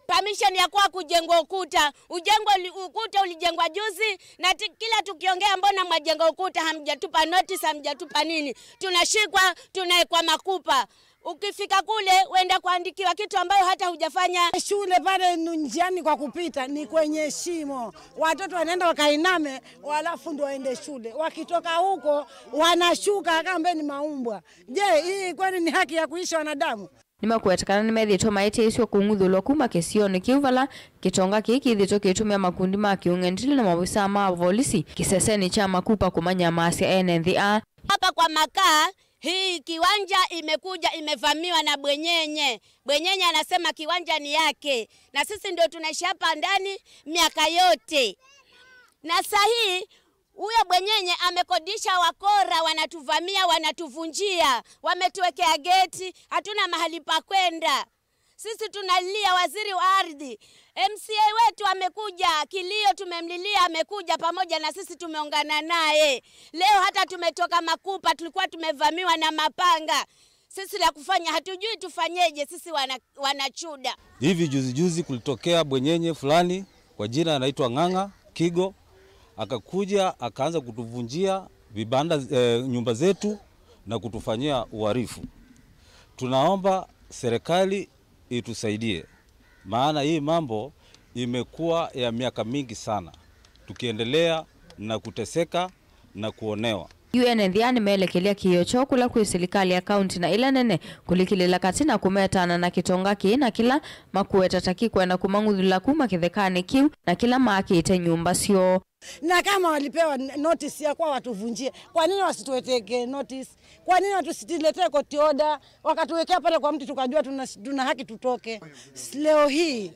permission ya kuwa kujengwa ukuta. Ujengwa uli-, ukuta ulijengwa juzi, na ti-, kila tukiongea, "Mbona mwajenga ukuta? Hamjatupa notice, hamjatupa nini?" Tunashikwa, tunawekwa makupa. Ukifika kule, uenda kuandikiwa kitu ambayo hata hujafanya. Shule pale nu-, njiani kwa kupita ni kwenye shimo. Watoto wanaenda wakainame, walafu ndio waende shule. Wakitoka huko, wanashuka kama ni maumbwa. Je, hii kweli ni haki ya kuishi wanadamu? Nĩmakwete kana nĩmethĩĩtwe maĩtĩĩsw'e kũng'uthũlwa kuma kĩsionĩ kĩu vala kĩtonga kĩĩ kĩthĩĩtwe kĩitũmĩa makundi ma kĩũng'endilĩ na maovisaa ma volisi kĩsesenĩ kya makupa kũmanyamaasya ene nthĩ aa. Hapa Kwa Makaa, hii kiwanja imekuja imevamiwa na bwenyenye. Bwenyenye anasema kiwanja ni yake, na sisi ndio tunaishi hapa ndani miaka yote. Na saa hii huyo bwenyenye amekodisha wakora, wanatuvamia, wanatuvunjia, wametuwekea geti, hatuna mahali pa kwenda. Sisi tunalia waziri wa ardhi. M C A wetu amekuja, kilio tumemlilia, amekuja pamoja na sisi, tumeungana naye. Leo hata tumetoka Makupa, tulikuwa tumevamiwa na mapanga. Sisi la kufanya hatujui tufanyeje, sisi wana, wana Chuda. Hivi juzi juzi kulitokea bwenyenye fulani kwa jina anaitwa Ng'ang'a Kigo, akakuja akaanza kutuvunjia vibanda, eh, nyumba zetu na kutufanyia uhalifu. Tunaomba serikali itusaidie, maana hii mambo imekuwa ya miaka mingi sana tukiendelea na kuteseka na kuonewa. Yu ene nthĩ aa nĩmeelekelya kĩĩo kyoo kũla kwĩ silikalĩ ya kaunti na ĩla nene kũlikĩlĩla katĩ na kũmetana na kĩtonga kĩĩ na kĩla makũweta ta kĩkwenda kũmang'uthũla kuma kĩthekanĩ kĩu na kĩla maakĩte nyũmba syoo. Na kama walipewa n-, notice ya kuwa watuvunjie, kwa nini wasituwekee notice? Kwa nini wasituletee court order? Wakatuwekea pale kwa mti, tukajua tuna, tuna haki tutoke. S-, leo hii,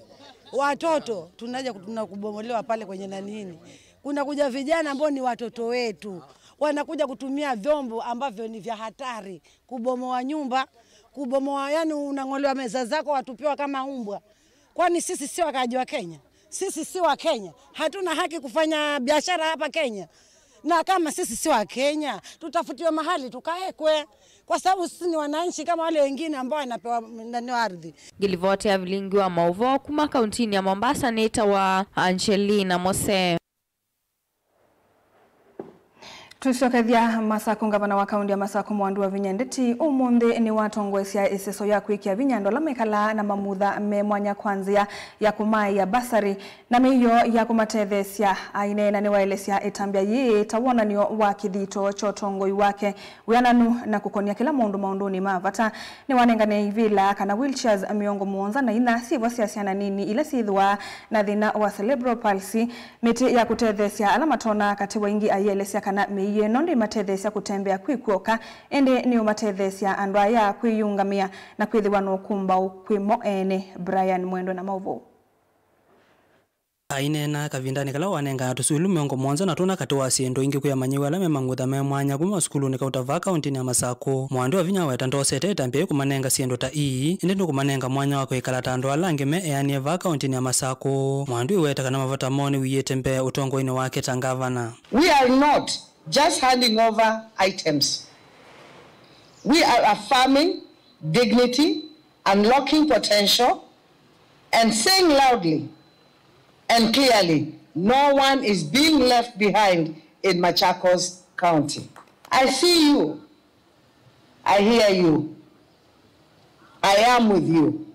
watoto, tunaja ku-, tunakubomolewa pale kwenye nanini. Kuna kuja vijana ambao ni watoto wetu. Wanakuja kutumia vyombo ambavyo ni vya hatari. Kubomoa nyumba, kubomoa, yani unang'olewa meza zako, watupiwa kama umbwa. Kwani sisi si wakaaji wa Kenya? Sisi si wa Kenya? Hatuna haki kufanya biashara hapa Kenya? Na kama sisi si wa Kenya, tutafutiwe mahali tukaekwe, kwa sababu sisi ni wananchi kama wale wengine ambao wanapewa nani ardhi. Ngĩlivoti ya vilingi wa maũvoo kuma kauntinĩ ya Mombasa nĩtawa Angelina Mose. Tũsyokethya Masakũ, ngavana wa kaunti ya Masakũ Mwandu Wavinya Ndeti ũmũnthĩ nĩwatongoesya ĩseso ya kwĩkĩa vinya andũ ala mekalaa na mamutha me mwanya kwa nzĩa ya kũmaĩa basarĩ na mĩio ya kũmatetheesya. Aineena nĩwaelesya ĩtambya yĩĩ ta wonany'o wa kĩthito kya ũtongoi wake wĩananu na kũkonya kĩla mũndũ maũndũnĩ ma vata. Nĩwanengane ivĩla kana wheelchairs mĩongo mũonza na inya syĩvo sya syana nini ila syĩthĩwa na thĩna wa cerebral palsy, mĩtĩ ya kũtetheesya ala matoonaa katĩ wa ingĩ, aielesya kana mĩio ĩno ndĩmatetheesya kũtembea kwĩ kw'oka, ĩndĩ nĩũmatetheesya andũ aya kwĩyĩũngamĩa na kwĩthĩwa na ũkũmbaũ kwĩ mo ene. Brian Mwendwa na maũvoo. Aineena kavindanĩ kala wanengaa tũsukulu mĩongo mũonza na tũna katĩ wa syĩndũ ingĩ kwĩ amanyĩw'a ala me mangutha me mwanya kuma masukulunĩ kauta vaa kauntinĩ ya Masakũ, Mwandu Wavinya aweta ndosete ĩtambya yĩĩ kũmanenga syĩndũ ta ii, ĩndĩ nũkũmanenga mwanya wa kwĩkala ta andũ ala angĩ me eanĩe vaa kauntinĩ ya Masakũ. Mwandu ĩweta kana mavata moo nĩwĩĩte mbee ũtongoinĩ wake ta ngavana. We are not just handing over items. We are affirming dignity, unlocking potential, and saying loudly and clearly, no one is being left behind in Machakos County. I see you. I hear you. I am with you.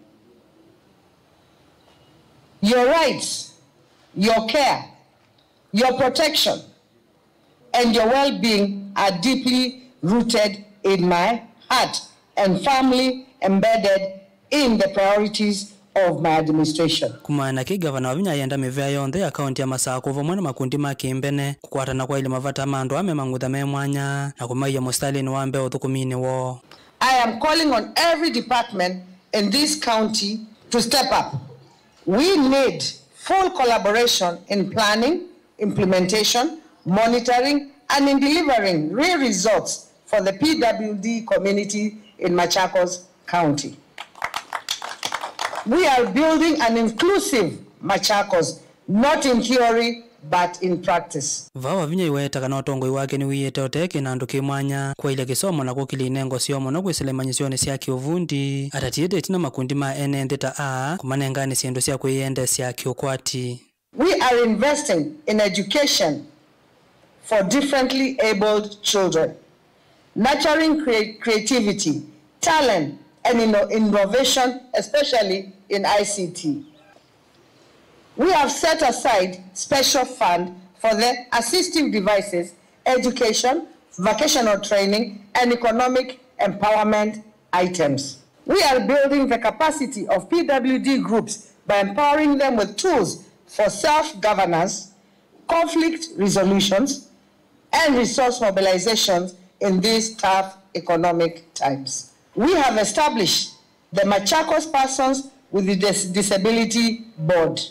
Your rights, your care, your protection and your well-being are deeply rooted in my heart and firmly embedded in the priorities of my administration. Kumana na kĩĩ, Ngavana Wavinya ayenda mĩvĩa yonthe ya kaunti ya Masakũ vamwe na makundi ma kĩmbene kũkwatana kwaĩlye mavata ma andũ aa me mang'utha me mwanya na kũmaia mũsitalĩnĩ wa mbee ũthũkũminĩ woo. I am calling on every department in this county to step up. We need full collaboration in planning, implementation, monitoring, and in delivering real results for the P W D community in Machakos County. We are building an inclusive Machakos, not in theory, but in practice. Vaa Wavinya aiweta kana ũtongoi wake nĩwĩĩte ũtee kĩnandũ kĩ mwanya, kwaĩlya kĩsomo na kũkĩlya inengo syoo mũno kwĩsĩla imanyĩsyonĩ sya kĩũvundi, atatiĩte ĩtina makundi ma ene nthĩ ta aa kũmanenganĩsya indo sya kwĩyendeesya kĩũkwati. We are investing in education for differently abled children, nurturing crea-, creativity, talent, and inno-, innovation, especially in I C T. We have set aside special fund for the assistive devices, education, vocational training, and economic empowerment items. We are building the capacity of P W D groups by empowering them with tools for self-governance, conflict resolutions, and resource mobilizations in these tough economic times. We have established the Machakos Persons with Dis-, Disability Board.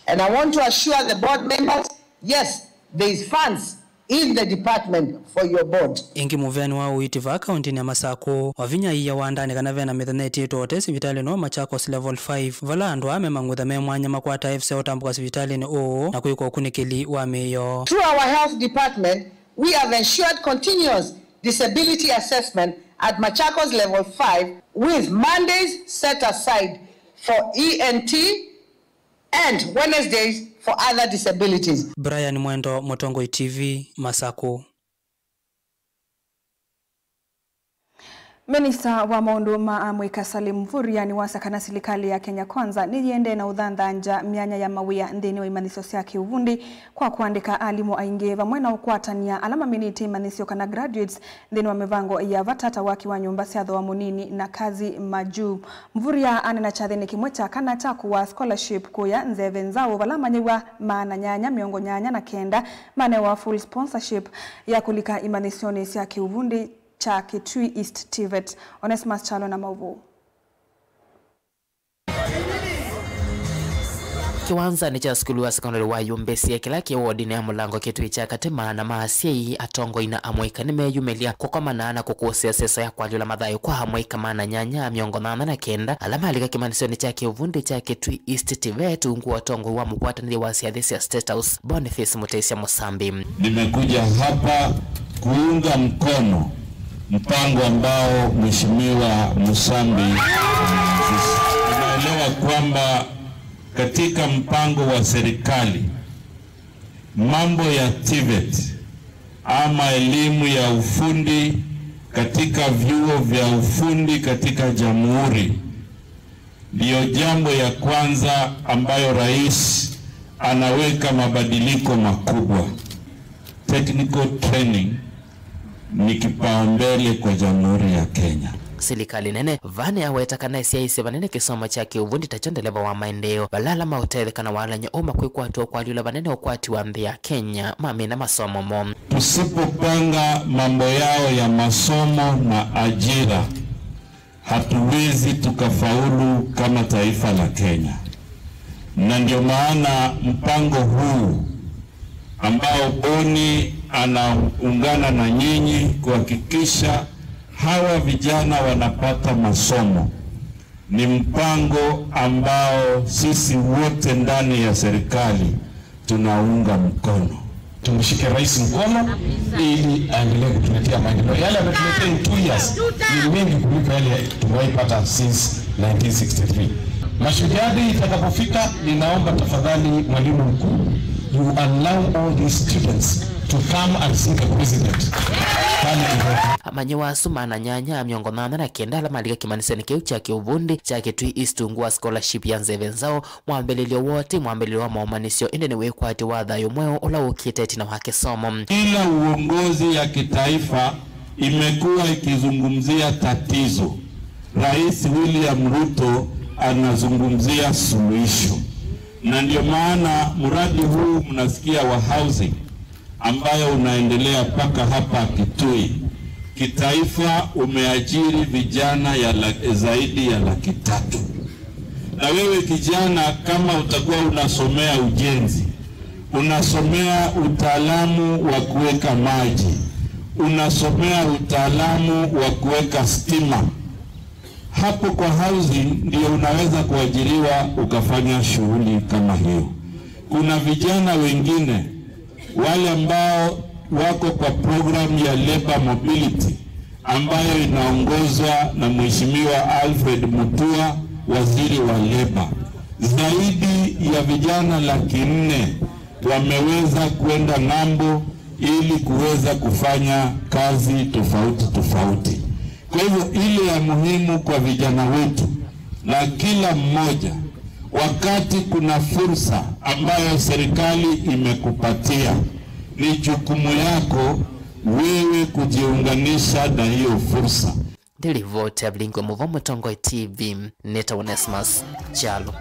And I want to assure the board members, yes, there is funds in the department for your board. Ĩngĩ, mũveani wa ũiiti vaa kaũntĩnĩ ya Masakũ, Wavinya aiya wandanĩ kana vena mĩthenya ĩtiĩtwe ũtee sivitalĩnĩ wa Machakos Level five, vala andũ aa me mang'utha me mwanya makwataa ĩvisa ya ũtambũka sivitalĩnĩ ũũ na kwĩka ũkunĩkĩli wa mĩio. Through our health department, we have ensured continuous disability assessment at Machakos Level five, with Mondays set aside for E N T and Wednesdays for other disabilities. Brian Mwendo, Mũtongoi T V, Masakũ. Minista wa maũndũ ma amũika Salim Mvurya nĩwasya kana silikalĩ ya Kenya Kwanza nĩyĩendee na ũthanthangya myanya ya mawĩa nthĩnĩ wa imanyĩsyo sya kĩũvundi kwa kũandĩka alimũ aingĩ, vamwe na ũkwatany'a ala maminĩte imanyĩsyo kana graduates nthĩnĩ wa mĩvango ya vata ta waki wa nyũmba sya thooa mũnini na kazi majuu. Mvurya aneena kyathĩnĩ kĩmwe kya kana kya kũaa scholarship kũya Nzeve Nzaũ, vala amanyĩw'a maana nyanya mĩongo nyanya na kenda manewa full sponsorship ya kũlika imanyĩsyonĩ sya kĩũvundi kya Kitui East TVET. Onesmus Kyalo na maũvoo. Kĩwanzanĩ kya sukulu wa sekondalĩ wa Yumbĩsye, kĩla kĩ wodinĩ ya Mũlango Kitui kya Katĩ, maana ma asyai, atongoi na amũika nĩmeyumĩlya kũkomana na kũkũsĩa sesa ya kwalyũla mathayũ kwa amũika maana nyanya mĩongo nyanya na kenda ala malika kĩmanyĩsyonĩ kya kĩũvundi kya Kitui East TVET ungu wa ũtongoi wa mũkwatanĩthya wa syathĩ sya State House, Boniface Mutisya Musambi. Nimekuja hapa kuunga mkono mpango ambao Mheshimiwa Musambi ameanzisha. Tunaelewa kwamba katika mpango wa serikali, mambo ya TVET ama elimu ya ufundi katika vyuo vya ufundi katika jamhuri ndiyo jambo ya kwanza ambayo rais anaweka mabadiliko makubwa. Technical training ni kipaumbele kwa Jamhuri ya Kenya. Silikalĩ nene vaa nĩyaweta kana ĩsyaĩĩsye vanene kĩsomo kya kĩũvundi takyo ndeleva wa maendeeo, vala ala maũtetheka na walany'o ũũ makwĩkwatw'a kwalyũla vanene ũkwati wa nthĩ ya Kenya mamina masomo moo. Tusipopanga mambo yao ya masomo na ajira, hatuwezi tukafaulu kama taifa la Kenya. Na ndio maana mpango huu ambao Boni anaungana na nyinyi kuhakikisha hawa vijana wanapata masomo ni mpango ambao sisi wote ndani ya serikali tunaunga mkono. Tumshike rais mkono ili aendelee kutuletea maendeleo. Yale ametuletea in two years ni mengi kuliko yale tumewahi pata since nineteen sixty-three. Mashujaa Day itakapofika, ninaomba tafadhali, mwalimu mkuu, you allow all these students to come and see the president pale Nairobi. Manyĩwa asu maana nyanya mĩongo nyanya na kenda ala malika kĩmanyĩsyonĩ kĩu kya kĩũvundi kya Kitui East ungu wa scholarship ya Nzeve Nzaũ, mwambĩlĩlyo woo ti mwambĩlĩlyo wa maũmanyĩsyo, ĩndĩ nĩ wĩkwatyo wa thayũ mweũ ũla ũkĩte ĩtina wa kĩsomo. Kila uongozi ya kitaifa imekuwa ikizungumzia tatizo. Rais William Ruto anazungumzia suluhisho. Na ndio maana mradi huu mnasikia wa housing ambayo unaendelea mpaka hapa Kitui, kitaifa umeajiri vijana ya la-, zaidi ya laki tatu. Na wewe kijana, kama utakuwa unasomea ujenzi, unasomea utaalamu wa kuweka maji, unasomea utaalamu wa kuweka stima, hapo kwa housing ndio unaweza kuajiriwa ukafanya shughuli kama hiyo. Kuna vijana wengine wale ambao wako kwa program ya labor mobility ambayo inaongozwa na Mheshimiwa Alfred Mutua, waziri wa labor. Zaidi ya vijana laki nne wameweza kwenda ng'ambo ili kuweza kufanya kazi tofauti tofauti. Kwa hivyo, ile ya muhimu kwa vijana wetu na kila mmoja, wakati kuna fursa ambayo serikali imekupatia, ni jukumu yako wewe kujiunganisha na hiyo fursa. Nĩ livoti ya Vilingwe Mũvo, Mũtongoi T V, nĩtawa Onesmus Kyalo.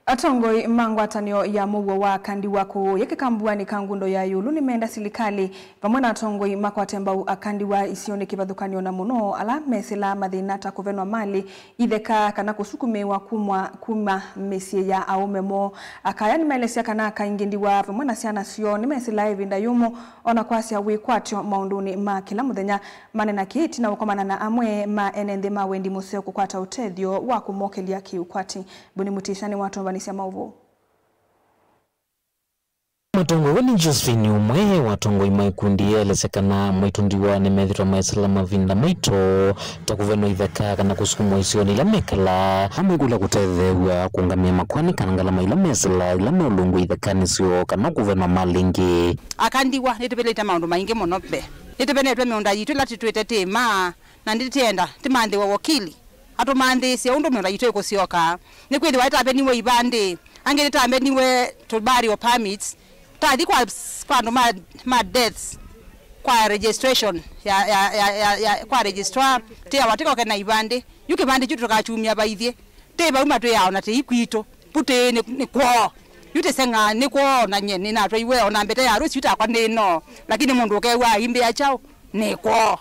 Atongoi ma ngwatanĩo ya mũuo wa akandiwa kũũya kĩkambuanĩ ka Ngundo ya ĩũlũ nĩmenda silikalĩ vamwe na atongoi makwate mbau akandiwa isionĩ kĩvathũkany'o, na mũno ala mesĩlaa mathĩna ta kũvenwa malĩ, itheka, kana kũsukumĩĩwa kumwa, kuma mĩsyĩ ya aũme moo. Akaya nĩmaelesya kana kaingĩ ndiwa vamwe na syana syoo nĩmesĩlaa ĩvinda yũmũ, o na kwasya wĩkwatyo maũndũnĩ ma kĩla mũthenya. Manena kĩĩ ĩtina wa kũkomana na amwe ma ene nthĩ ma wendi mũseo kũkwata ũtethyo wa kũmokelya kĩũkwati. Boni Mutisya nĩwatũmbanĩsya maũvoo. Mũtongoi Winnie Josephine, ũmwe wa atongoi ma ikundi, aelesya kana maitũ ndiwa nĩmethĩtwe maisĩla mavinda maito ta kũvenwa itheka kana kũsukumwa isionĩ ila mekalaa, amwĩkũlya kũtetheew'a kũũngamĩa makoani kana ngalama ila mesĩlaa ila meũlũngw'a ithekanĩ syoo kana kũvenwa malĩ ĩngĩ. Akandiwa nĩtũvĩlĩte maũndũ maingĩ mũno mbee. Nĩtũvenetwe mĩũnda yitũ ĩla tũtwĩte tĩĩma, na nĩtĩenda tĩmanthĩwe wakili atũmanthĩĩsye ũndũ mĩũnda yitũ ĩkũsyoka. Nĩkwĩthĩwa nĩtaveniwe ivandĩ, angĩ nĩtaveniwe tũ burial permits. Tathi kwa, kwa andũ ma, ma deaths, kwa registration ya, ya, ya, ya, ya, kwa registrar, tĩawa tĩkoke na ivandĩ. Yu kĩvandĩ kyu tũkakyumya vaithyĩ? Tĩ vau matwĩaa ona tĩi kwitũ. Vu tĩĩ nĩ, nĩ kwoo. Yu tĩseng'aa nĩ kwoo, na nyie nĩnatwaiwe ona mbete ya rũsiũ takwa ndĩ no. Lakini mũndũ ũkew'aa aimbĩa kyaũ, nĩ kwoo.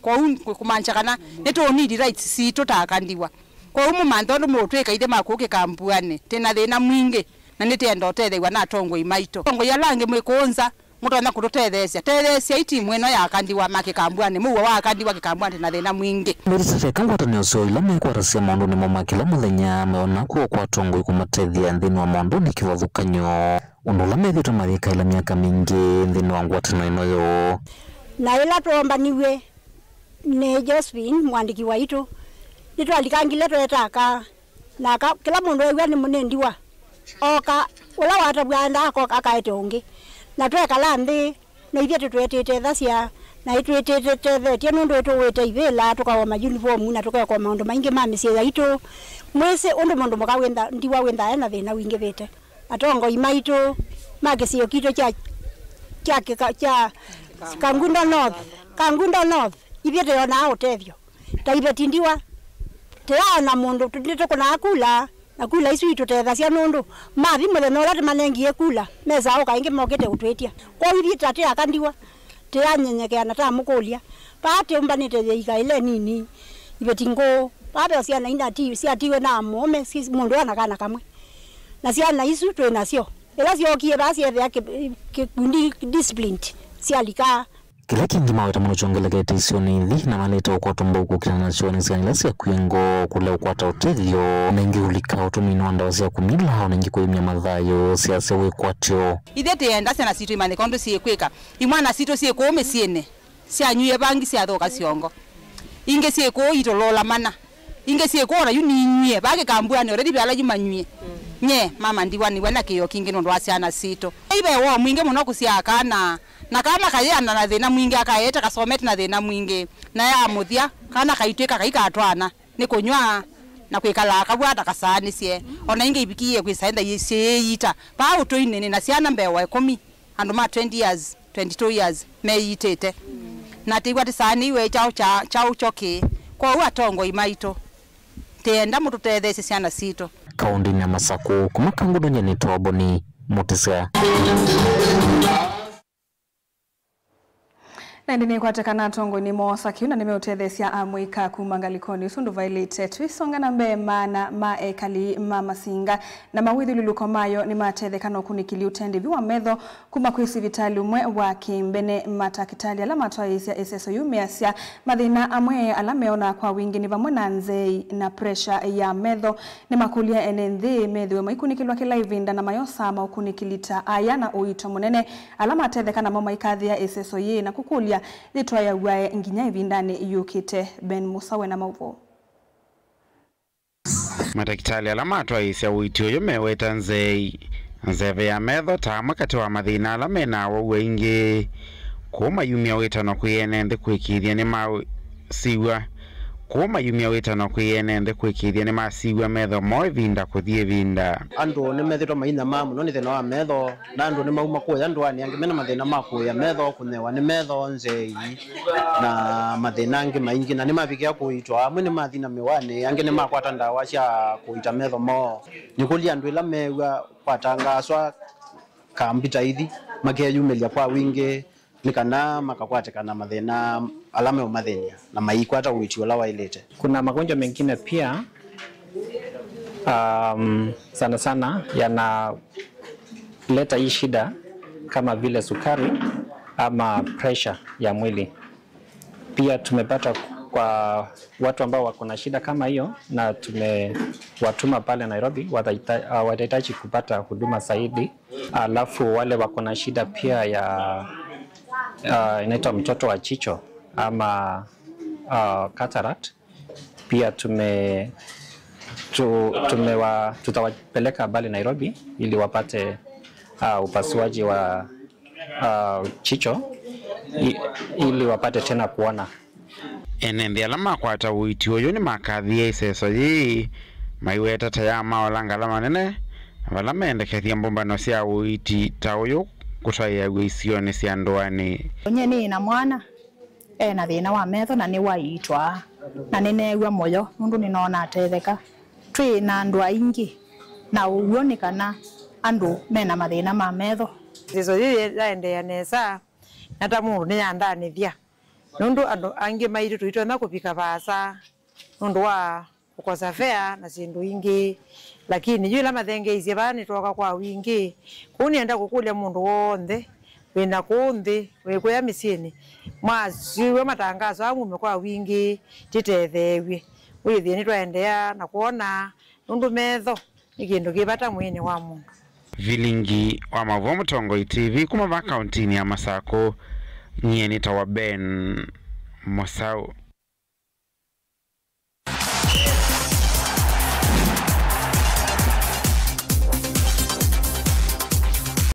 Kwoou kũ-, kũmaanisha kana nĩtũũnidi rights sitũ ta akandiwa. Kwoou mũmanthe ũndũ mũũtwĩka ithyĩ ma kũũ kĩkambuanĩ, twĩ na thĩna mwingĩ, na nĩtwenda ũtethew'a na atongoi maitũ. Atongoi ala angĩ mwĩ kũũ nza, mũtonya kũtũtetheesya. Tetheesyai timu ĩno ya akandiwa ma kĩkambuanĩ. Mũuo wa akandiwa kĩkambuanĩ twĩ na thĩna mwingĩ. Mĩlisa veka ngwatanĩo syoo ila mekwatasya maũndũnĩ moo ma kĩla mũthenya, meona kw'oko kwa atongoi kũmatethya nthĩnĩ wa maũndũnĩ kĩvathũkany'o, ũndũ ũla methĩĩtwe mayĩkaĩla myaka mingĩ nthĩnĩ wa ngwatanĩo ĩno yoo. Na ĩla twoombaniw'e nĩ Josephine, mũandĩki waitũ, nĩtwalikangile tweeta aka, na aka, kĩla mũndũ eew'a nĩ, nĩ ndiwa, ooka, ũla watavw'a aendaa akoka akaete ũngĩ. Na twekala nthĩ, na ithyĩ tũtwetĩte ĩthasya, na ĩtwĩtĩtethetye nũndũ ĩtũwĩte ivĩla, tũkaoma yunivomu, na tũkekwa maũndũ maingĩ ma mĩsyĩ yaitũ. Mwĩsĩ ũndũ mũndũ mũka wĩntha, ndiwa wĩnthaa ena thĩna wingĩvĩte. Atongoi maitũ ma kĩsio kitũ kya, kya, kya, kya Kangundo North, Kangundo North, ithyĩ tũyonaa ũtethyo ta iveti ndiwa. Tũyaona mũndũ, tũ-, nĩtũkũnaa kula, na kula isu itũtethasya nũndũ mathi mũthenya ũla tũmanengie kula, mesaa ũka ĩngĩ mokĩte ũtwĩtya. Kwoou ithyĩ ta tĩ aka ndiwa, tũyanyenyekea na tamũkũlya. Vaa tũmbanĩte yĩika ĩla nini, iveti ngũũ. Vaa ve syana ina ti-, syatiwe na mũũme, si-, mũndũ ana kana kamwe. Na syana isu twĩ nasyo, ĩla syookie vaa syeethĩa kĩ-, kĩkundi disciplined, syalika. Kĩla kĩngĩ maweta mũno kyongelekete isionĩ ithi, na maleta ũkwatwa mbau kũkĩlana na syonĩ syana ila syakw'e ngoo, kũlea ũkwata ũtethyo, na ingĩ kũlika ũtũmĩĩnĩ wa ndawa sya kũmila, o na ingĩ kũyumya mathayũ, syasya wĩkwatyo. Ithyĩ tĩenda syana sitũ imanyĩka ũndũ syĩkwĩka. Imwana sitũ syĩ kũũ mĩsyĩnĩ, syanywie vangi, syathũka syongo. Ingĩ syĩ kũũ itũlũla mana. Ingĩ syĩ kũũ ona yu ninywie. Vaa kĩkambuanĩ already ve ala yu manywie. Nye, mama ndiwa nĩwe na kĩyo kingĩ nũndũ wa syana sitũ. Ive woo mwingĩ mũno kũsyaa kana Na kana kayĩana na thĩna mwingĩ, akaete kasomete na thĩna mwingĩ, na ya mũthya, kana kaitw'ĩka kaikatwaana nĩ kũnyw'a na kwĩkalaa kavwata kasaanĩsye. O na ingĩ ivikie kwĩsa enda syĩyĩita vaa ũtũinĩ, nĩ na syana mbee wa ĩkũmi, andũ ma twenty years, twenty-two years, meyĩitĩte. Na tĩw'a tĩsaanĩiwe kyaũ kya, kyaũ kyo kĩĩ. Kwoou atongoi maitũ, tĩenda mũtũtetheesye syana sitũ. Kaũndĩnĩ ya Masakũ, kuma Kangũdũnyanĩ Toboni Mũtĩsya. Na ĩndĩ nĩkwate kana atongoi nĩmoosa kĩu na nĩmeũtetheesya amũika kuma ngalĩkonĩ ũsu ndũvaĩlĩte. Tũisonga na mbee, maana ma ekali ma Masinga na mawĩthyũlũlũko mayo nĩmatetheka na ũkunĩkĩli ũtendĩvi wa metho kuma kwĩ sivitalĩ ũmwe wa kĩmbene. Matakĩtalĩ ala matwaĩĩsya ĩseso yĩu measya mathĩna amwe ala meonaa kwa wingĩ nĩ vamwe na nzei na pressure ya metho. Nĩmakũlya ene nthĩ methĩwe maikunĩkĩlwa kĩla ĩvinda na mayosaa maũkunĩkĩli ta aya na ũito mũnene. Ala matetheka namo maikathĩa ĩseso yĩĩ na kũkũlya yĩtwaĩaw'ae nginya ĩvindanĩ yũkĩte. Ben Musa wĩ na maũvoo. Matakĩtalĩ ala matwaĩĩsya ũiiti ũyũ meweta nzei, nzeve ya metho ta amwe katĩ wa mathĩna ala mena awau aingĩ. Kũu mayumya wĩtano kwĩ ene nthĩ kũĩkĩĩthya nĩmasiw'a Kũu mayumya wĩtano kwĩ ene nthĩ kũĩkĩĩthya nĩmasiw'a metho moo ĩvinda kũthi ĩvinda. Andũ nĩmethĩtwe mainyamaa mũno nĩ thĩna wa metho, na andũ nĩmauma kũya ndũanĩ angĩ mena mathĩna ma kũĩa metho, kũnyewa nĩ metho, nzei, na mathĩna angĩ maingĩ, na nĩmavikĩa kũitwa. Amwe nĩmathi na mĩwanĩ, angĩ nĩmakwata ndawa sya kũita metho moo. Nĩkũlya andũ ĩla meew'a kwatangaaswa kambi ta ithi, makeyumĩlya kwa wingĩ, nĩ kana makakwatĩkana mathĩna ala meũmathĩny'a na maikwata ũiiti ũla waĩlĩte. Kuna magonjwa mengine pia, um, sana sana yanaleta hii shida kama vile sukari ama pressure ya mwili. Pia tumepata kwa watu ambao wako na shida kama hiyo, na tumewatuma pale Nairobi, watahita-, watahitaji kupata huduma zaidi. Alafu wale wako na shida pia ya, ah, inaitwa mtoto wa jicho ama, ah, cataract, pia tume-, tu-, tumewa-, tutawapeleka pale Nairobi ili wapate, ah, upasuaji wa, ah, jicho i-, ili wapate tena kuona. Ene nthĩ ala makwata ũiiti ũyũ nĩmakathie ĩseso yĩĩ, maiweta ta ya maola ngalama nene, na vala mendekethya mbũmbano sya ũiiti ta ũyũ kũtwaĩaw'a isionĩ sya ndũanĩ. Nyie nĩ na mwana e na thĩna wa metho na nĩwaiitwa, na nĩneew'a mũyo nũndũ nĩnoona atetheka. Twĩ na andũ aingĩ, na ũw'o nĩ kana andũ me na mathĩna ma metho. Ĩseso yĩĩ yaendeea nesa, na ta mũndũ nĩyandanĩthya. Nũndũ andũ angĩ maitũ tũitonya kũvika vaasa nũndũ wa kũkosa fea na syĩndũ ingĩ. Lakini yu ĩla mathengeisye vaa nĩtwooka kwa wingĩ. Kwoou nĩenda kũkũlya mũndũ w'onthe wĩ na kũũ nthĩ, wĩ kũya mĩsyĩnĩ, mwasiw'a matangaso aa mume kwa wingĩ, tĩtetheew'e. Wĩthĩe nĩtwaendeea na kwona, nũndũ metho nĩ kĩndũ kĩ vata mwĩĩnĩ wa mũndũ. Vilingi wa maũvoo Mũtongoi T V kuma vaa kaũntĩnĩ ya Masakũ, nyie nĩtawa Ben Mũsaũ.